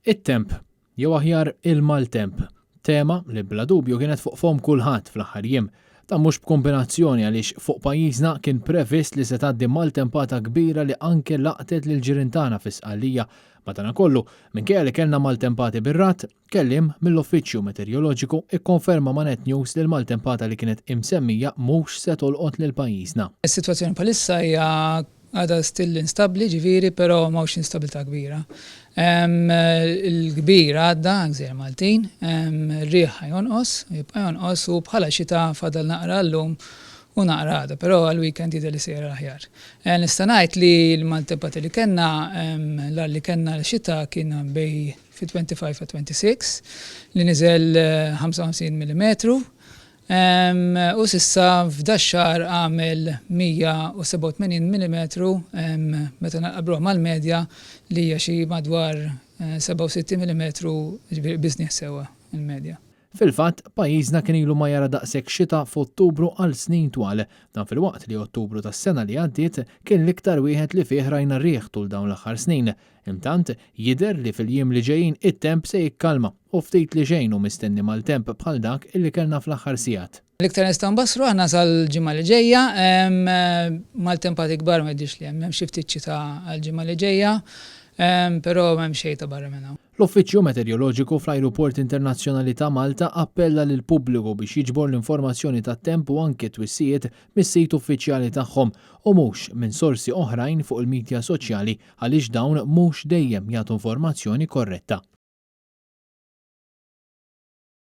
It-temp, jew aħjar il-maltemp, tema li bla dubju kienet fuq fomm kulħadd fl-aħħar jiem. Dan mhux b'kombinazzjoni għaliex fuq pajjiżna kien previst li se tgħaddi maltempata kbira li anke laqtet lill-ġirien tagħna fi Sqallija. Madankollu, minkejja li kellna maltempati bir-ragħad, kelliem mill-Uffiċċju Meteoroloġiku kkonferma ma' Net News li l-maltempata li kienet imsemmija mhux se tolqot lil pajjiżna. Is-sitwazzjoni bħalissa hija Għadha still instabbli, ġifieri, però m'hawnx instabilità kbira. Il-kbir għadda, gżejjer Maltin, ir-riħ ħa jonqos, jibqa' jonqos u bħala xita fadal naqra llum u naqra għada, però għall-weekend jidher li sejjer aħjar. Nista' ngħid li l-maltempati li kellna, l-agħar li kellna xita kien bejn fi 25 u 26 li niżel 55 millimetru. U s'issa f'dax-xahar għamel 187 millimetru meta nqabbluha mal-medja li hija xi madwar 67 millimetru, jiġifieri qbiżnieh sewwa il-medja. Fil-fatt, pajjiżna kien ilu ma jara daqshekk xita f'Ottubru għal snin twal. Dan filwaqt li Ottubru tas-sena li għaddiet kien l-iktar wieħed li fih rajna riħ tul dawn l-aħħar snin. Intant, jidher li fil-jiem li ġejjin it-temp se jikkalma u ftit li xejn hu mistenni maltemp bħal dak illi kellna fl-aħħar sigħat. L-iktar nistgħu nbassru aħna sal-ġimgħa li ġejja, maltempati kbar ma jidhirx li hemm, hemm xi ftit xita għall-ġimgħa li ġejja, però m'hemm xejn ta' barra minn hawn. L-Uffiċċju Meteoroloġiku fl-Ajruport Internazzjonali ta' Malta appella lill-pubbliku biex jiġbor l-informazzjoni tat-temp u anke t-twissijiet mis-sit uffiċjali tagħhom u mhux minn sorsi oħrajn fuq il-midja soċjali għaliex dawn mhux dejjem jagħtu informazzjoni korretta.